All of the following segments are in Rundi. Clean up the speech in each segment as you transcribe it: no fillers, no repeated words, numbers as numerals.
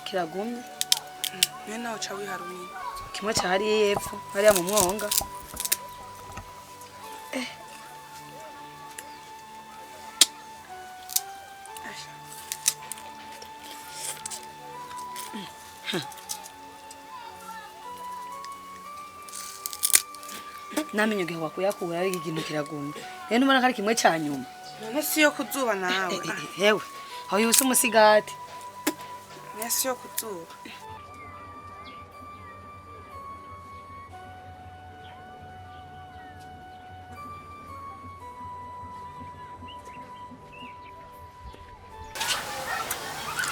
Kiragumye. Niyo nawe uca wiharumye. Kimwe ca hariya y'epfo, hariya mu mwonga. Namenye igihe wakuyakura ariko ikintu kiragumye. Rero ntubona ko ari kimwe ca nyuma. None si yo kuzuba nawe. Hewe, aho yuse umusigati. None si yo kuzuba.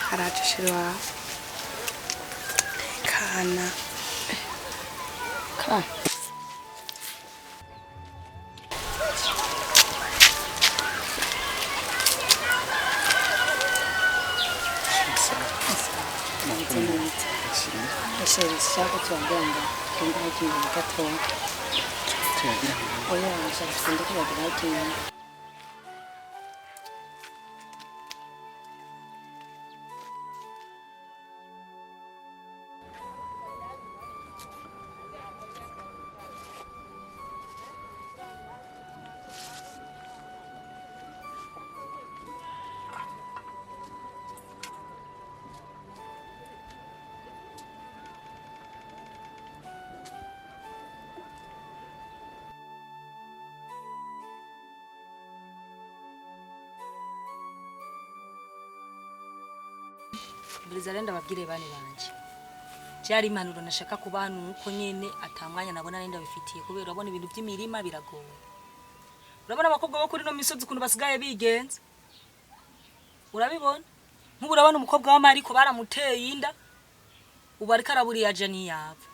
Haraje shiri wawe. Kana. Kana. Sheri, shaka tuambia nga tugenda hagiye gatoya. Tuyagira. Oya, shaka tugenda kuyagira hagiye. Mbiriza rero ndababwire bane banje. Cyari impanuro nashaka kubaha nuko nyene atamwanya nabona nenda bifitiye kubera urabona ibintu by'imirima biragoye. Urabona abakobwa bo kuri no misozi ukuntu basigaye bigenza. Urabibona? Nk'ubu urabona umukobwa wa Mariko baramuteye inda. Ubu ariko araburiya aje niyava.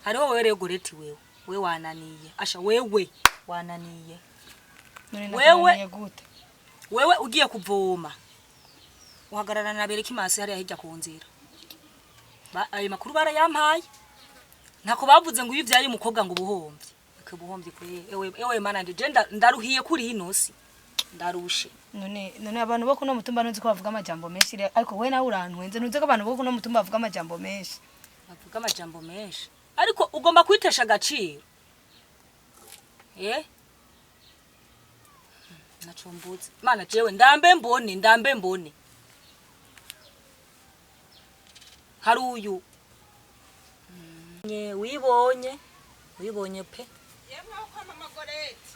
Hariho wewe rero Goreti wewe. We wananiye. Asha wewe wananiye. Wewe wewe ugiye kuvoma. Uhagararana na Bereki masi hariya hirya ku nzira. Ayo makuru barayampaye. Ntako bavuze ngo iyo uvyaye umukobwa ngo ubuhomvye. Ake buhomvye kwe. Ewe ewe mana ndi je ndaruhiye kuri ino si. Ndarushe. None abantu bo kuno mutumba ntuzi ko bavuga amajambo menshi ariko we nawe urantwenze ntuzi ko abantu bo kuno mutumba bavuga amajambo menshi. Bavuga amajambo menshi. Ariko ugomba kwitesha agaciro. Eh? Nacombutse. Mana jewe ndambe mbone ndambe mbone. Hari uyu nye wibonye wibonye pe. Yemwe uko mama Goreti.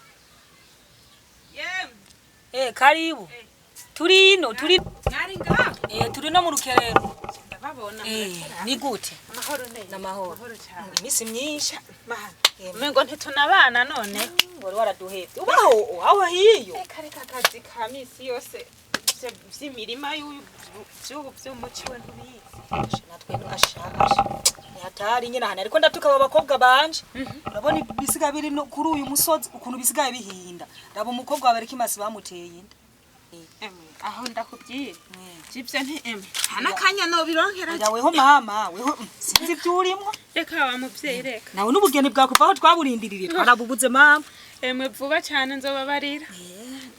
Yemwe. Eh karibu. Turi ino turi nari ngaho. Eh turi no mu rukerero. Ndababona. Ni gute? Amahoro neza. Namahoro. Imisi myinshi. Mahana. Umengo ntitunabana none. Wari waraduhevye. Ubaho aho hiyo. Reka reka akazi ka misi yose vy'imirima y'ubu vy'umuci we ntubizi. Natwe asha asha. Ni hatari nyine hano ariko ndatuka aba bakobwa banje. Urabona ibisigaye biri kuri uyu musozi ukuntu bisigaye bihinda. Raba umukobwa wa Bereki masi bamuteye inda. Emwe aho ndakubwira. Jivyo nti emwe. Hana kanya no bironkera. Oya weho mama weho sinzi ibyo urimwo. Reka wa muvyeyi reka. Nawe n'ubugeni bwakuvaho twaburindiririye twarabubuze mama. Emwe vuba cyane nzobabarira.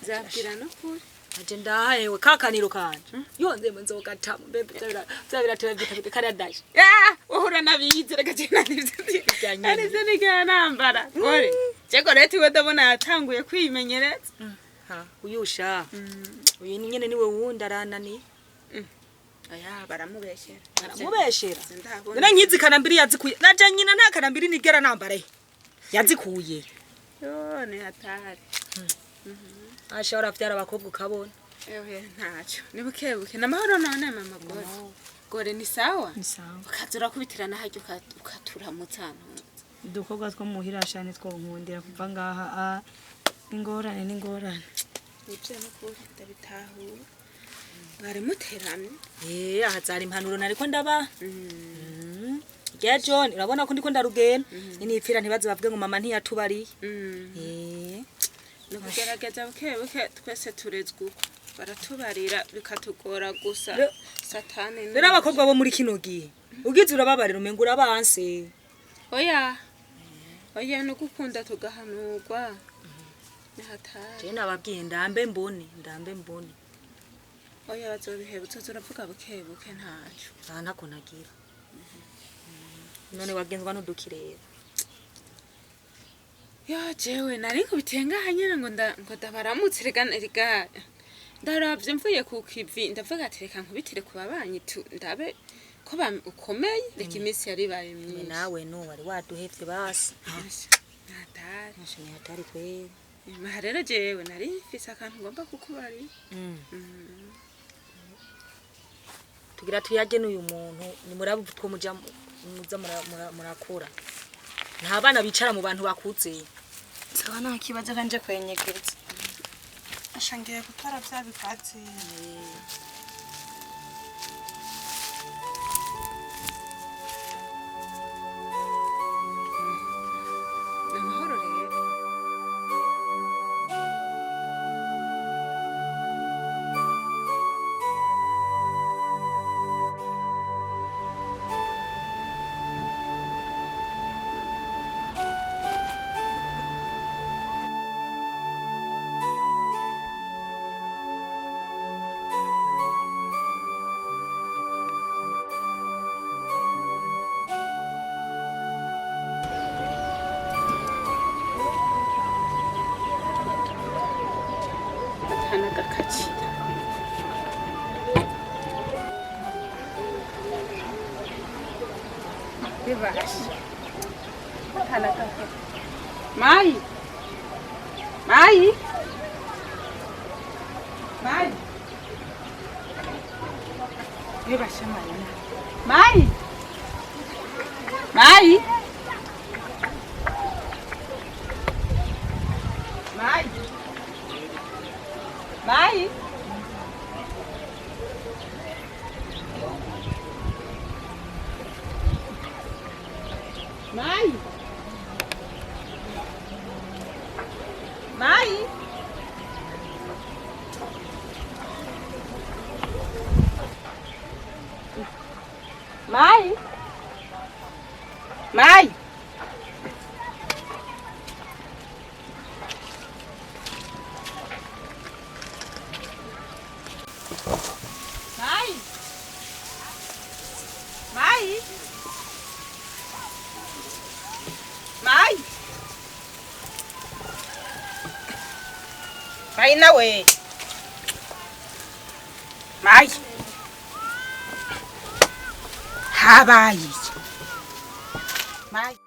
Nzabwira no kuri. Aje ndahewe kakaniro kanje. Yo nzemwe nzogatamu bebe byabira tebye karadaje. Ah, uhura nabize reka je nabivyo. Ari se nigera nambara. Gore. Je Goreti we ndabona yatanguye kwimenyereza. Ha, uyusha. Uyu nyene niwe wundi arananiye. Aya baramubeshera. Baramubeshera. None nkizi kanambiri yazikuye. Naje nyina nta kanambiri nigera nambara. Yazikuye. Yo ni hatari. Asha uravyara abakobwa ukabona. Ewe ntaco. Ni bukebuke. Namahoro none mama Gore. Gore ni sawa? Ni sawa. Ukaza urakubitirana harya ukaturamutsa hano. Udukobwa two muhira shane two nkundira kuva ngaha ingorane n'ingorane. Nibyo nukuri ndabitahura. Mwari muteramye. Eh ahazari impanuro nariko ndaba. Ya John urabona ko ndiko ndarugenda. Nipfira ntibaze bavuge ngo mama ntiyatubariye. Eh Nukugerageza bukebuke twese turezwe uko. Baratubarira bikatugora gusa. Satani. Rero abakobwa bo muri kino gihe ugize urababarira umenga urabanse. Oya. Oya nugukunda tugahanurwa. Ni hatari. Je nababwiye ndambe mbone ndambe mbone. Oya bazobiheba uzoza uravuga buke buke ntaco. Ah, ntako nagira. None wagenzwa n'udukirere. Yo jewe nari nkubitiye ngaha nyene ngo ngo ndabaramutse rega rega ndaravye mvuye ku kivi ndavuga ati reka nkubitire ku babanyi tu ndabe ko ukomeye reka iminsi yari ibaye Ni myinshi. nawe no wari waduhevye basi. Natari. Nashimye hatari kweli. Maha rero jewe nari mfise akantu ngomba kukubarira. Tugira tuyage n'uyu muntu ni murabe two muja muza murakora. Nta bana bicara mu bantu bakuze. Sawa nta kibazo kanje kwenyegeza. Asha ngiye gutora bya bigazi. Ni amahoro rero. Atanagakakira. Bibasha. Atanagakakira. Mayi. Mayi. Mayi. Bibasha Mayi. Mayi. Mayi. Mayi. Mayi. Mayi. Mayi. Mayi. Mayi. Mayi. Mayi. Mayi. Mayi nawe. Mayi. Habaye iki? Mayi.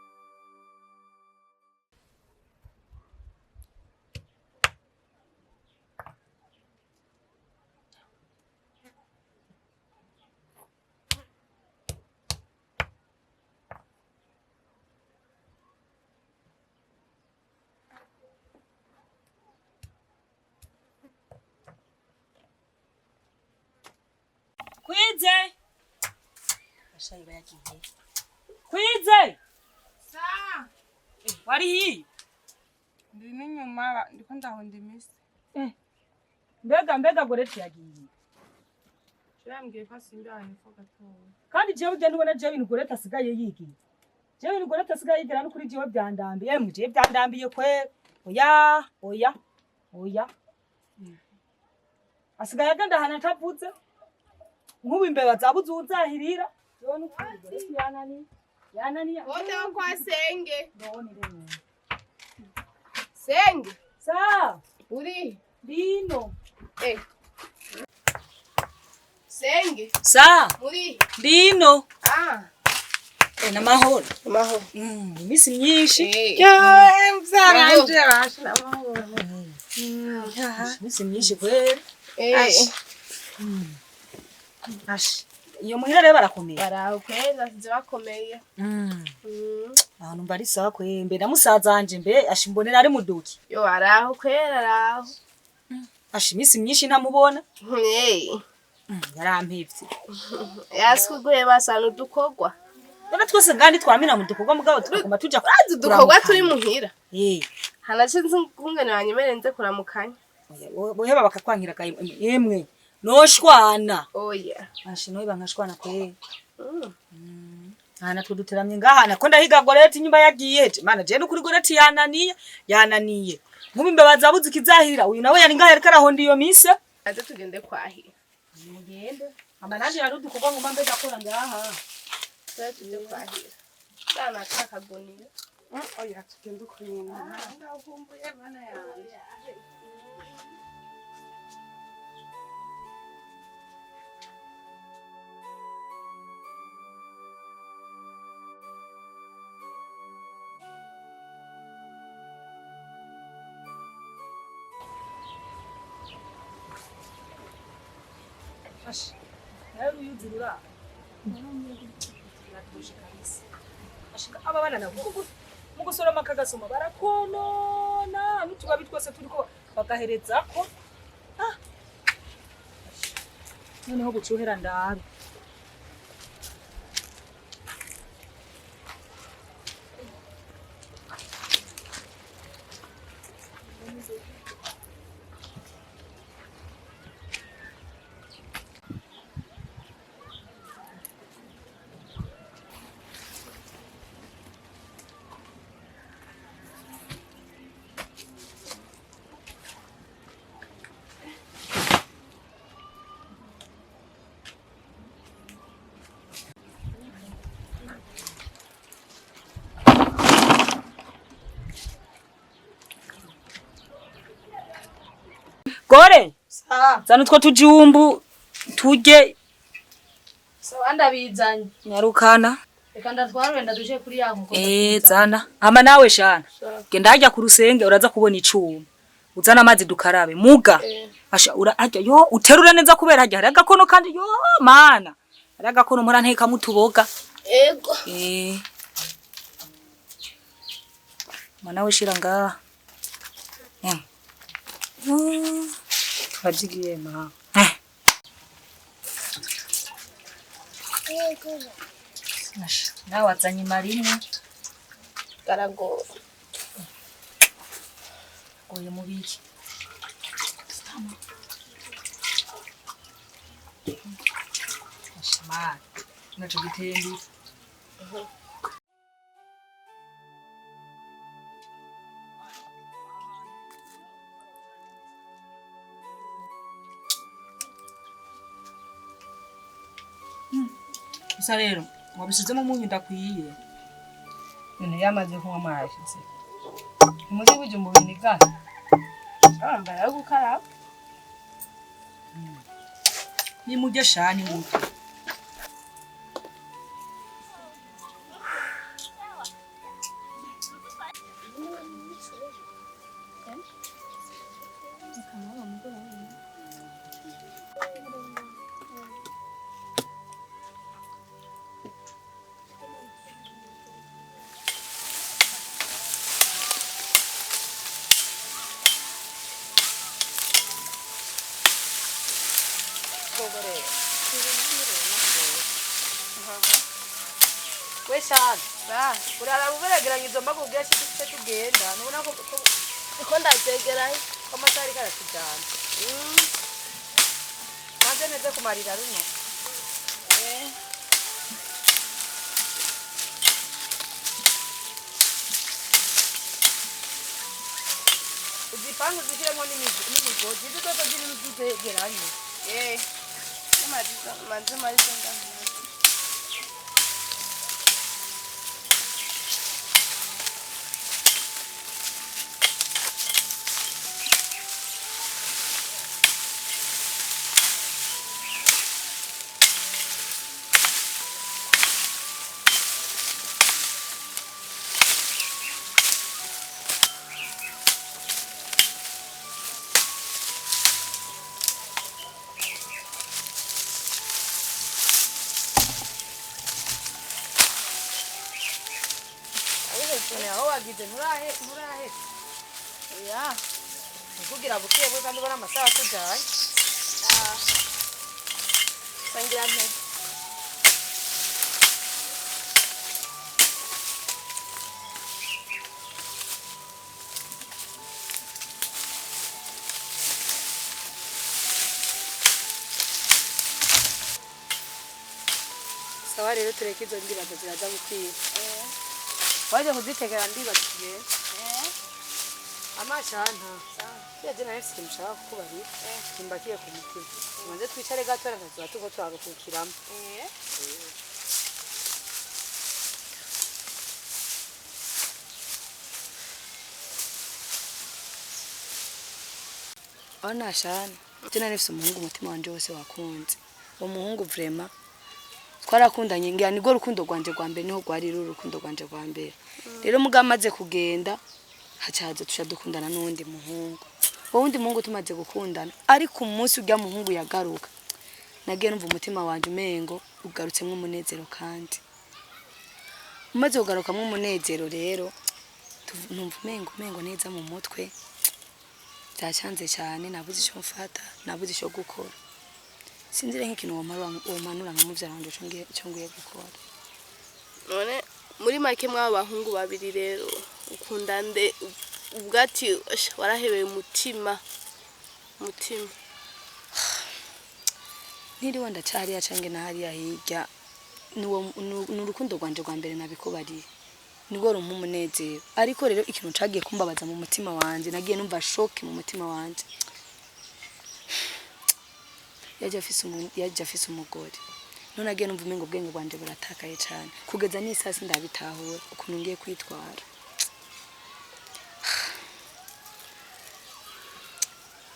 Kwize. Ashayi bayagiye. Kwize. Sa, Wari hiyo. ndi n'inyuma ndiko ndahonda imisi. Mbega mbega Goreti yagiye. Yambwiye ko asimbiye ahantu hepfo gatoya. Kandi jewe ugenda ubona jewe ibintu Goreti asigaye yigiye. Jewe ibintu Goreti asigaye yigira no kuri jewe byandambiye. Emwe jewe byandambiye kwe. Oya, oya, oya. Asigaye agenda ahantu atavuze. Nk'ubu imbeba zabuze uwuzahirira. Jewe n'ukuri Goreti yananiye. Yananiye. Wote wo kwa Senge. Ndabona irembo. Senge, Sa, uri? ndino. Eh. Senge, Sa, muri? ndino. Ah. Namahoro. Amahoro. Iminsi myinshi. Eh. Byaranje basha namahoro. Iminsi myinshi kweri. Eh. Ashi. Iyo muhira rero barakomeye. Baraho kweza size bakomeye. Ahantu mba ari sawa kweri. Mbe na musaza wanje mbe ashi mbonera ari muduki. Yo araho kwera araho. Ashi iminsi myinshi ntamubona. Eh. Yarampevye. Yasikuguye basana udukorwa. None twese ngandi twamina mu dukorwa mugabo tukaguma tuja Urazi udukorwa turi muhira. Eh. Hanace nzi kungene banyemere nze kuramukanya. Boheba bakakwankira kayi emwe. Noshwana. Oya. Ashi noba nkashwana kweri. Ana tuduteramye ngaha nako ndahiga Goreti nyumba yagiye. Mana je nukuri Goreti yananiye, yananiye. Nk'ubu imbeba zabuze ikizahirira uyu nawe yari ngaha yariko arahonda iyo mise. Aze tugende kwahira. Tugende. Ama nanje hari udukorwa ngomba mbe ndakora ngaha. Tujye kwahira. Sana kakaguniya. Oya tugende uko nyine. Ndakumbuye mana yanjye. Asha. Nawe uruyuzurura. Natuje kabisa. Ashika aba bana nabo mu gusoroma akagasoma barakonona n'utubabi twose turiko bagaherezako. Ah. Noneho bucuhera ndabe. Gore, zana utwo tujumbu turye. Sawa ndabizanye. Nyarukana. Reka ndatwara wenda duje kuri ya nkoko. Eh, zana. Ama nawe shana. Genda hajya ku rusenge uraza kubona icuma. Uzana amazi dukarabe. Muga. Asha ura hajya yo uterura neza kubera hajya hari agakono kandi yo mana. Hari agakono mpora nteka mutuboga. Ego. Eh. Mana we shira ngaha. Em. Twazigiye ma. Eh. Asha, nawe wazanye marimwe. Karagora. Goye mubiki. Asha mana. Naco gitende. Gusa rero wabishizemo umunyu udakwiye. Ibintu yamaze kunywa mwashize. Ntimuzi ibijumbu binigana. Bambara yo gukaraba. Nimurye sha nimurye. We shana. Uraraba uberegeranya izo mbago ubwira shite tugenda. Nubona ko Ko ndazegeranye. ko amasaha ariko aratujana. Maze neze kumarira runo. Eh. Uzipange uzishyiremo n'imigozi. Izo zose zirimo uzizegeranye. Eh. Manze marizo ngaho. Aho wagize nturahe nturahe. Oya. Nikugira buke bwe kandi ubona amasaha atujanye. Ah. Sangira ntege. Sawa rero tureke izo ndibazo ziraza gukwiye. Waje kuzitegera ndibazo tugende. Eh. Amashanta yaje nawe mfite ikintu nshaka kukubarira kimbakiye ku mutima. Tubanze twicare gato reka tuba tuko turaruhukiramo. Ona shana je nari mfise umuhungu umutima wanje wose wakunze. Uwo muhungu vraiment twarakundanye, ngira nirwo rukundo rwanje rwa mbere, niho rwari ruri urukundo rwanje rwa mbere. Rero mugabo amaze kugenda hacaza tuca dukundana n'uwundi muhungu. Uwo wundi muhungu tumaze gukundana, ariko umunsi urya muhungu yagaruka, nagiye numva umutima wanje umengo ugarutsemwo umunezero. Kandi umaze kugarukamwo umunezero rero, numva umengo neza mu mutwe byacanze cyane, nabuze icyo mfata, nabuze icyo gukora. Sinzire nk'ikintu wompanura nka muvyara wanje ico ngiye gukora. None muri make mw'abo bahungu babiri rero ukunda nde? Ubwo ati "Asha, warahebeye umutima umutima." Ntiriwe ndacariya cange na hariya hirya, ni urukundo rwanje rwa mbere nabikubariye, nirwo rumpa umunezero. Ariko rero ikintu cagiye kumbabaza mu mutima wanje, nagiye numva shock mu mutima wanje, yaje afise umugore. None nagiye numva umengo ubwenge bwanje buratakaye cane, kugeza n'isasi ndabitahura ukuntu ngiye kwitwara.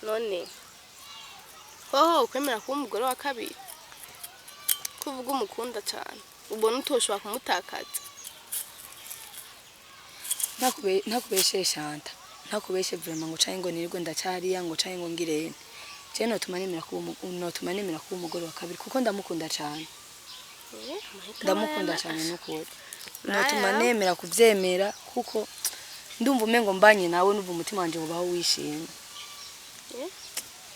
None hoho ukwemera kuba umugore wa kabiri, kuvuga umukunda cyane, ubona utoshobora kumutakaza? Ntakubeshe Shanta, ntakubeshe vraiment, ngo canke ngo nirirwe ndacariya, ngo canke ngo ngirene, je notuma nemera kuba umugore wa kabiri kuko ndamukunda cane. Ndamukunda cyane nukuri, notuma nemera kuvyemera kuko ndumva umengo mbanye nawe numva umutima wanje ubaho wishimye.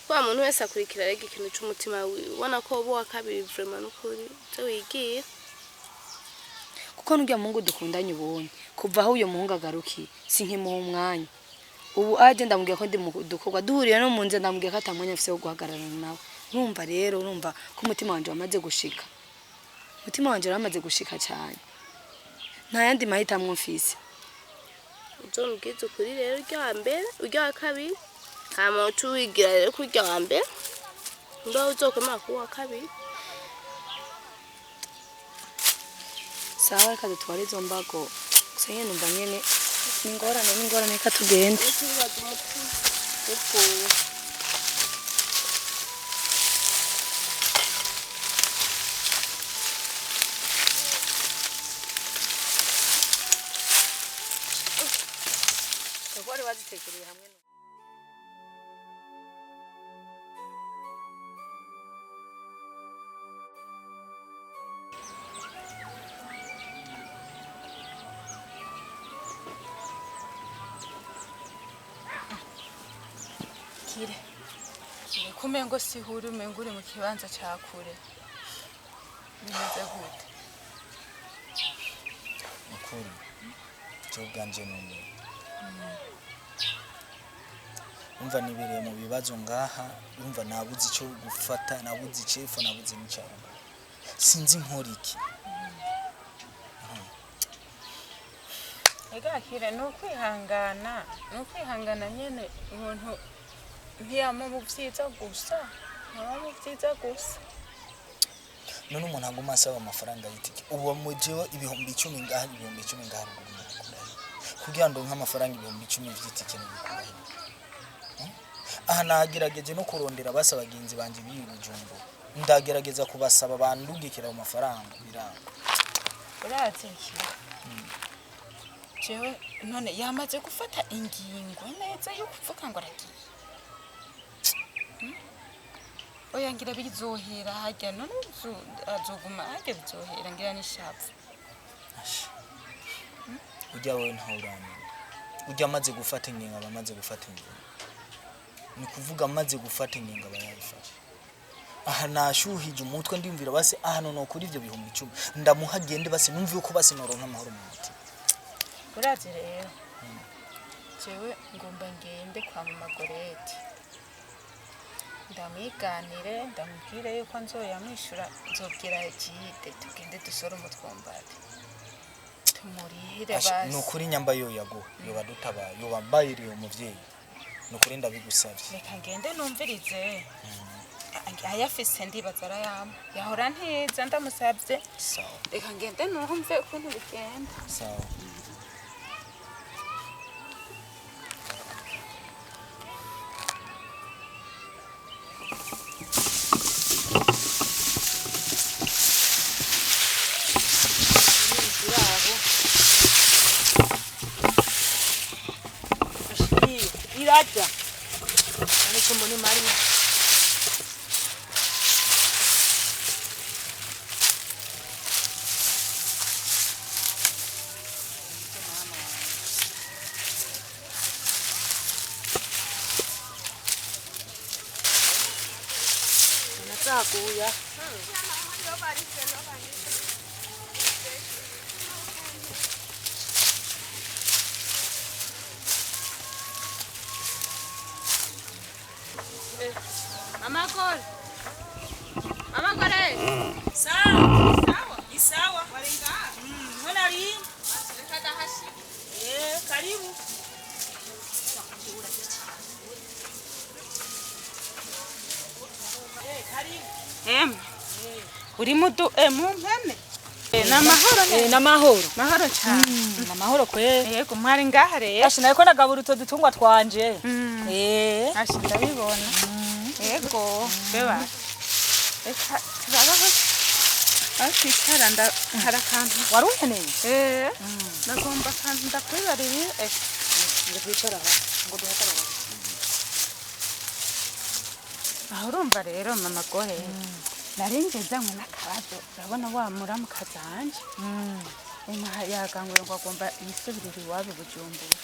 Wa muntu wese akurikira rega ikintu c'umutima wiwe, ubona ko uba uwa kabiri vraiment nukuri ivyo wigiye. Kuko n'urya muhungu dukundanye ubonye, kuva aho uyo muhungu agarukiye sinkimuha umwanya. Ubu aje ndamubwira ko ndi mu dukorwa, duhuriye no mu nzira ndamubwira ko ata mwanya mfise wo guhagararana nawe. Urumva rero, urumva ko umutima wanje wamaze gushika, umutima wanje waramaze gushika cyane, nta yandi mahitamwo mfise. Uzombwiza ukuri rero, urya wa mbere urya wa kabiri, hama uce wigira rero ko urya wa mbere mbaho uzokwemera kuba uwa kabiri. Sawa, reka dutware izo mbago. Gusa nyene numva nyene ni ingorane, ni ingorane, reka tugende. Ntubaze umutima upfuye. Wari wazitekereye hamwe. Kire ko umengo sihuri, umengo uri mu kibanza ca kure, bimeze gute? Ukuri cyo ubwanje numiwe, umva nibereye mu bibazo ngaha, urumva nabuze icyo gufata, nabuze icefu, nabuze n'icyaruguru, sinzi nkora iki. Ega Kire, ni ukwihangana, ni ukwihangana nyene. Umuntu ntiyama mu vyiza gusa, ntaba mu vyiza gusa. None umuntu aguma asaba amafaranga y'itike, ubu mujewe 10,000 ngaha, 10,000 ngaha ruguru, nabikurahe kugira ngo ndonke amafaranga 10,000 vy'itike? Nabikurahe? Aha nagerageje no kurondera basa bagenzi banje b'iyi Bujumbura, ndagerageza kubasaba bandungikira ayo mafaranga, biranga. Urazi Kire, jewe none yamaze gufata ingingo neza yo kuvuga ngo aragiye? Oya, ngira bizohera harya. None azoguma harya, bizohera ngira n'ishavu. Asha. Ujya wewe ntawe uramenya, ujya amaze gufata ingingo aba amaze gufata ingingo, ni kuvuga amaze gufata ingingo aba yayifashe. Aha nashuhije umutwe, ndimvira basi ahantu nokura ivyo 10,000 ndamuha agende, basi numve yuko basi noronka amahoro mu mutima. Urazi rero, jewe ngomba ngende kwa mama Gorete, ndamwiganire, ndamubwire yuko nzoyamwishura, nzobwira Jide tugende dusore umutwombate. Tumurihire Asha, basi. Ni ukuri nyamba yo yaguha yoba dutabaye, yoba mbayiriye umuvyeyi, ni ukuri ndabigusavye. Reka ngende numvirize. Ayafise ndibaza arayampa, yahora ntiza ndamusabye. Sawa. Reka ngende numve ukuntu bigenda. Sawa. Irajya nicyo mbona imariye. Nazaguya. Mama Gore, Mama Gore. Sawa. Sawa. Isawa. Waringa. Mbona ari? Reka ndahashika. Eh, karibu. Em. Uri mudu mu mpene. Namahoro Eh, namahoro. Mahoro cyane. Namahoro kwe. Yego, mwari ngaha rero. Asha, nariko nagabura utwo dutungwa twanje. Eh. Asha, ndabibona. Yego, beba. Reka turabaho. Aho twicara nda hari akantu. Wari unkeneye? Eh. Nagomba akantu ndakwibarira. Ngo twicara aho. Ngo duhagarare. Aho urumva rero mama Gore. Nari ngezanywe n'akabazo, urabona wa muramukazi wanje. Inaha yaganguye ngo agomba yisubirire iwabo i Bujumbura.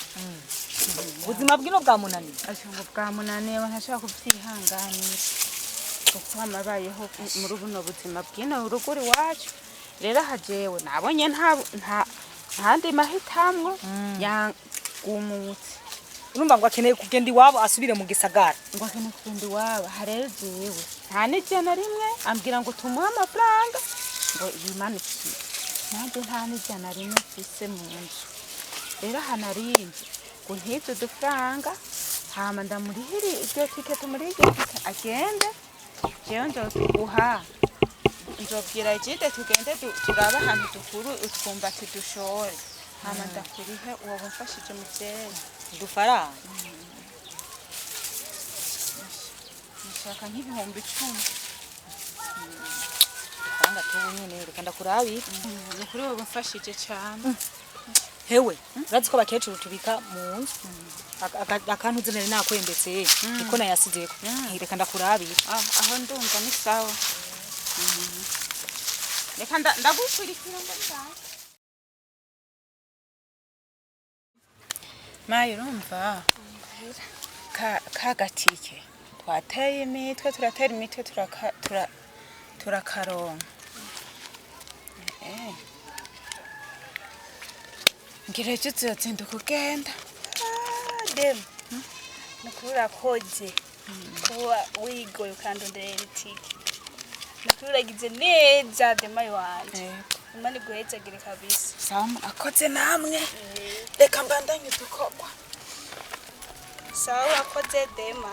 Ubuzima bwino bwamunaniye. Ati ngo bwamunaniye, ntashobora kubyihanganira kuko amabayeho muri buno buzima bw'ino ruguru iwacu. Rero aha jewe nabonye nta nta ntandi mahitamwo, yagumutse. Urumva ngo akeneye kugenda iwabo, asubire mu gisagara. Ngo akeneye kugenda iwabo. Aha rero jewe nta n'igihe na rimwe ambwira ngo tumuhe amafaranga ngo yimanukire, nanjye nta n'igihe na rimwe mfise mu nzu. Rero aha narinje ngo ntize udufaranga, hama ndamurihire iryo tike, tumurihe iryo tike agende, jewe nzotuguha, nzobwira Egide tugende turabe ahantu dukuru utwumbati dushore, hama ndakurihe. Uwo wamfashije muvyeyi. Udufaranga. Nshaka nk'10,000. Udufaranga tubu nyene, reka ndakurabira. Ni ukuri wowe umfashije cane. Hewe, urazi ko abakecuru tubika mu nzu. Akantu uzi nari nakwembetse niko nayasizeko. Reka ndakurabira. Ah, aho ndumva ni sawa. Reka ndagukurikira ngo ndaje. Mayi, urumva ka gatike twateye imitwe, turatera imitwe, turakaronka. Eh. Ngira ejo uzozinduka ugenda. Demu, ni ukuri urakoze kuba wigoye ukandonderera itike. Ni ukuri uragize neza, demayi wanje. Imana iguhezagire kabisa. Sawa, murakoze namwe, reka mbandanye udukorwa. Sawa, urakoze dema.